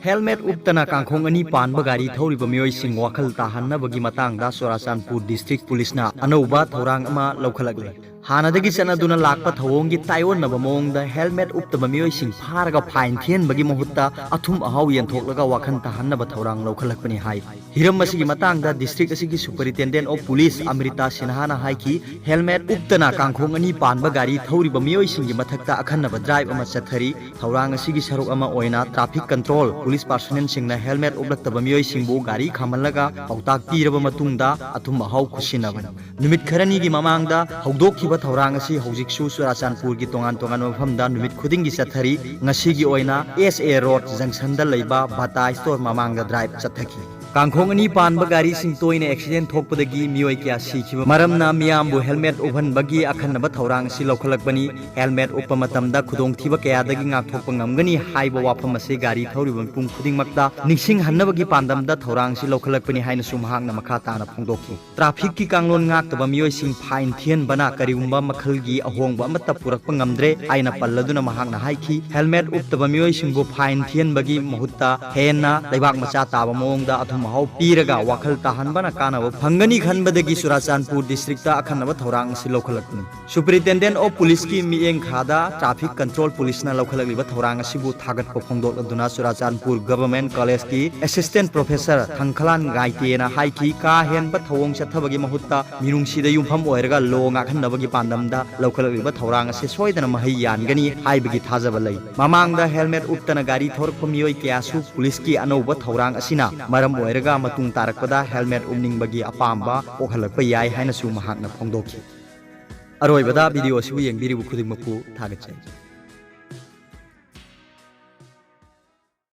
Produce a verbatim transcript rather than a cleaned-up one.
Helmet ꯎꯞꯇꯅ ꯀꯥꯡꯈꯣꯡ ꯑꯅꯤ ꯄꯥꯟꯕ ꯒꯥꯔꯤ ꯊꯧꯔꯤꯕ ꯃꯤꯑꯣꯏꯁꯤꯡ ꯋꯥꯈꯜ ꯇꯥꯍꯟꯅꯕꯒꯤ ꯃꯇꯥꯡꯗ ꯆꯨꯔꯥꯆꯥꯟꯄꯨꯔ ꯗꯤꯁꯇ꯭ꯔꯤꯛ ꯄꯨꯂꯤꯁꯅ ꯑꯅꯧꯕ ꯊꯧꯔꯥꯡ ꯑꯃ ꯂꯧꯈꯠꯂꯛꯂꯦ꯫ ꯍꯥꯟꯅꯗꯒꯤ ꯆꯠꯅꯗꯨꯅ ꯂꯥꯛꯄ ꯊꯧꯑꯣꯡꯒꯤ ꯇꯥꯏꯑꯣꯟꯅꯕ ꯃꯑꯣꯡꯗ ꯍꯦꯜꯃꯦꯠ ꯎꯞꯇꯕ ꯃꯤꯑꯣꯏꯁꯤꯡ ꯐꯥꯔꯒ ꯐꯥꯏꯟ ꯊꯤꯍꯟꯕꯒꯤ ꯃꯍꯨꯠꯇ ꯑꯊꯨꯝ ꯑꯍꯥꯎ ꯌꯦꯟꯊꯣꯛꯂꯒ ꯋꯥꯈꯜ ꯇꯥꯍꯟꯅꯕ ꯊꯧꯔꯥꯡ ꯂꯧꯈꯠꯂꯛꯄꯅꯤ ꯍꯥꯏ꯫ ꯍꯤꯔꯝ ꯑꯁꯤꯒꯤ ꯃꯇꯥꯡꯗ ꯗꯤꯁꯇ꯭ꯔꯤꯛ ꯑꯁꯤꯒꯤ ꯁꯨꯄꯔꯤꯟꯇꯦꯟꯗꯦꯟ ꯑꯣꯐ ꯄꯨꯂꯤꯁ ꯑꯃ꯭ꯔꯤꯇꯥ ꯁꯤꯟꯍꯥꯅ ꯍꯥꯏꯈꯤ, ꯍꯦꯜꯃꯦꯠ ꯎꯞꯇꯅ ꯀꯥꯡꯈꯣꯡ ꯑꯅꯤ ꯄꯥꯟꯕ ꯒꯥꯔꯤ ꯊꯧꯔꯤꯕ ꯃꯤꯑꯣꯏꯁꯤꯡꯒꯤ ꯃꯊꯛꯇ ꯑꯈꯟꯅꯕ ꯗ꯭ꯔꯥꯏꯕ ꯑꯃ ꯆꯠꯊꯔꯤ꯫ ꯊꯧꯔꯥꯡ ꯑꯁꯤꯒꯤ ꯁꯔꯨꯛ ꯑꯃ ꯑꯣꯏꯅ ꯇ꯭ꯔꯥꯐꯤꯛ ꯀꯟꯇ꯭ꯔꯣꯜ ꯄꯨꯂꯤꯁ ꯄꯥꯔꯁꯣꯅꯦꯜꯁꯤꯡꯅ ꯍꯦꯜꯃꯦꯠ ꯎꯞꯂꯛꯇꯕ ꯃꯤꯑꯣꯏꯁꯤꯡꯕꯨ ꯒꯥꯔꯤ ꯈꯥꯝꯍꯜꯂꯒ ꯄꯥꯎꯇꯥꯛ ꯄꯤꯔꯕ ꯃꯇꯨꯡꯗ ꯑꯊꯨꯝ ꯑꯍꯥꯎ ꯈꯨꯠꯁꯤꯟꯅꯕꯅꯤ꯫ ꯅꯨꯃꯤꯠ ꯈꯔꯅꯤꯒꯤ ꯃꯃꯥꯡꯗ ꯍꯧꯗꯣꯛꯈꯤꯕ ꯊꯧꯔꯥꯡ ꯑꯁꯤ ꯍꯧꯖꯤꯛꯁꯨ ꯆꯨꯔꯥꯆꯥꯟꯄꯨꯔꯒꯤ ꯇꯣꯉꯥꯟ ꯇꯣꯉꯥꯟꯕ ꯃꯐꯝꯗ ꯅꯨꯃꯤꯠ ꯈꯨꯗꯤꯡꯒꯤ ꯆꯠꯊꯔꯤ꯫ ꯉꯁꯤꯒꯤ ꯑꯣꯏꯅ ꯑꯦꯁ ꯑꯦ ꯔꯣꯗ ꯖꯪꯁꯟꯗ ꯂꯩꯕ ꯕꯥꯇꯥ ꯁ꯭ꯇꯣꯔ ꯃꯃꯥꯡꯗ ꯗ꯭ꯔꯥꯏꯕ ꯆꯠꯊꯈꯤ꯫ ꯀꯥꯡꯈꯣꯡ ꯑꯅꯤ ꯄꯥꯟꯕ ꯒꯥꯔꯤꯁꯤꯡ ꯇꯣꯏꯅ ꯑꯦꯛꯁꯤꯗꯦꯟ ꯊꯣꯛꯄꯗꯒꯤ ꯃꯤꯑꯣꯏ ꯀꯌꯥ ꯁꯤꯈꯤꯕ ꯃꯔꯝꯅ ꯃꯤꯌꯥꯝꯕꯨ ꯍꯦꯜꯃꯦꯠ ꯎꯞꯍꯟꯕꯒꯤ ꯑꯈꯟꯅꯕ ꯊꯧꯔꯥꯡ ꯑꯁꯤ ꯂꯧꯈꯠꯂꯛꯄꯅꯤ꯫ ꯍꯦꯜꯃꯦꯠ ꯎꯞꯄ ꯃꯇꯝꯗ ꯈꯨꯗꯣꯡꯊꯤꯕ ꯀꯌꯥꯗꯒꯤ ꯉꯥꯛꯊꯣꯛꯄ ꯉꯝꯒꯅꯤ ꯍꯥꯏꯕ ꯋꯥꯐꯝ ꯑꯁꯤ ꯒꯥꯔꯤ ꯊꯧꯔꯤꯕ ꯃꯤꯄꯨꯝ ꯈꯨꯗꯤꯡꯃꯛꯇ ꯅꯤꯡꯁꯤꯡꯍꯟꯅꯕꯒꯤ ꯄꯥꯟꯗꯝꯗ ꯊꯧꯔꯥꯡ ꯑꯁꯤ ꯂꯧꯈꯠꯂꯛꯄꯅꯤ ꯍꯥꯏꯅꯁꯨ ꯃꯍꯥꯛꯅ ꯃꯈꯥ ꯇꯥꯅ ꯐꯣꯡꯗꯣꯛꯈꯤ꯫ ꯇ꯭ꯔꯥꯐꯤꯛꯀꯤ ꯀꯥꯡꯂꯣꯟ ꯉꯥꯛꯇꯕ ꯃꯤꯑꯣꯏꯁꯤꯡ ꯐꯥꯏꯟ ꯊꯤꯍꯟꯕꯅ ꯀꯔꯤꯒꯨꯝꯕ ꯃꯈꯜꯒꯤ ꯑꯍꯣꯡꯕ ꯑꯃꯠꯇ ꯄꯨꯔꯛꯄ ꯉꯝꯗ꯭ꯔꯦ ꯍꯥꯏꯅ ꯄꯜꯂꯗꯨꯅ ꯃꯍꯥꯛꯅ ꯍꯥꯏꯈꯤ, ꯍꯦꯜꯃꯦꯠ ꯎꯞꯇꯕ ꯃꯤꯑꯣꯏꯁꯤꯡꯕꯨ ꯐꯥꯏꯟ ꯊꯤꯍꯟꯕꯒꯤ ꯃꯍꯨꯠꯇ ꯍꯦꯟꯅ ꯂꯩꯕꯥꯛ ꯃꯆꯥ ꯇꯥꯕ ꯃꯑꯣꯡꯗ ꯑꯊꯨꯝ ꯑꯍꯥꯎ ꯄꯤꯔꯒ ꯋꯥꯈꯜ ꯇꯥꯍꯟꯕꯅ ꯀꯥꯟꯅꯕ ꯐꯪꯒꯅꯤ ꯈꯟꯕꯗꯒꯤ ꯆꯨꯔꯥꯆꯥꯟꯄꯨꯔ ꯗꯤꯁꯇ꯭ꯔꯤꯛꯇ ꯑꯈꯟꯅꯕ ꯊꯧꯔꯥꯡ ꯑꯁꯤ ꯂꯧꯈꯠꯂꯛꯄꯅꯤ꯫ ꯁꯨꯄꯔꯤꯟꯇꯦꯟꯗꯦꯟ ꯑꯣꯐ ꯄꯨꯂꯤꯁꯀꯤ ꯃꯤꯠꯌꯦꯡꯈꯥꯗ ꯇ꯭ꯔꯥꯐꯤꯛ ꯀꯟꯇ꯭ꯔꯣꯜ ꯄꯨꯂꯤꯁꯅ ꯂꯧꯈꯠꯂꯛꯂꯤꯕ ꯊꯧꯔꯥꯡ ꯑꯁꯤꯕꯨ ꯊꯥꯒꯠꯄ ꯐꯣꯡꯗꯣꯛꯂꯗꯨꯅ ꯆꯨꯔꯥꯆꯥꯟꯄꯨꯔ ꯒꯚꯔꯟꯃꯦꯟꯠ ꯀꯣꯂꯦꯖꯀꯤ ꯑꯦꯁꯤꯁꯇꯦꯟꯠ ꯄ꯭ꯔꯣꯐꯦꯁꯔ ꯊꯪꯈꯂꯥꯟ ꯒꯥꯏꯇꯦꯅ ꯍꯥꯏꯈꯤ, ꯀꯥ ꯍꯦꯟꯕ ꯊꯧꯑꯣꯡ ꯆꯠꯊꯕꯒꯤ ꯃꯍꯨꯠꯇ ꯃꯤꯅꯨꯡꯁꯤꯗ ꯌꯨꯝꯐꯝ ꯑꯣꯏꯔꯒ ꯂꯣ ꯉꯥꯛꯍꯟꯅꯕꯒꯤ ꯄꯥꯟꯗꯝꯗ ꯂꯧꯈꯠꯂꯛꯂꯤꯕ ꯊꯧꯔꯥꯡ ꯑꯁꯤ ꯁꯣꯏꯗꯅ ꯃꯍꯩ ꯌꯥꯟꯒꯅꯤ ꯍꯥꯏꯕꯒꯤ ꯊꯥꯖꯕ ꯂꯩ꯫ ꯃꯃꯥꯡꯗ ꯍꯦꯜꯃꯦꯠ ꯎꯞꯇꯅ ꯒꯥꯔꯤ ꯊꯧꯔꯛꯄ ꯃꯤꯑꯣꯏ ꯀꯌꯥꯁꯨ ꯄꯨꯂꯤꯁꯀꯤ ꯑꯅꯧꯕ ꯊꯧꯔꯥꯡ ꯑꯁꯤꯅ ꯃꯔꯝ ꯑꯣꯏꯔꯒ ꯃꯇꯨꯡ ꯇꯥꯔꯛꯄꯗ ꯍꯦꯜꯃꯦꯠ ꯎꯞꯅꯤꯡꯕꯒꯤ ꯑꯄꯥꯝꯕ ꯄꯣꯛꯍꯜꯂꯛꯄ ꯌꯥꯏ ꯍꯥꯏꯅꯁꯨ ꯃꯍꯥꯛꯅ ꯐꯣꯡꯗꯣꯛꯈꯤ꯫ ꯑꯔꯣꯏꯕꯗ ꯚꯤꯗꯤꯑꯣ ꯑꯁꯤꯕꯨ ꯌꯦꯡꯕꯤꯔꯤꯕ ꯈꯨꯗꯤꯡꯃꯛꯄꯨ ꯊꯥꯒꯠꯆꯔꯤ꯫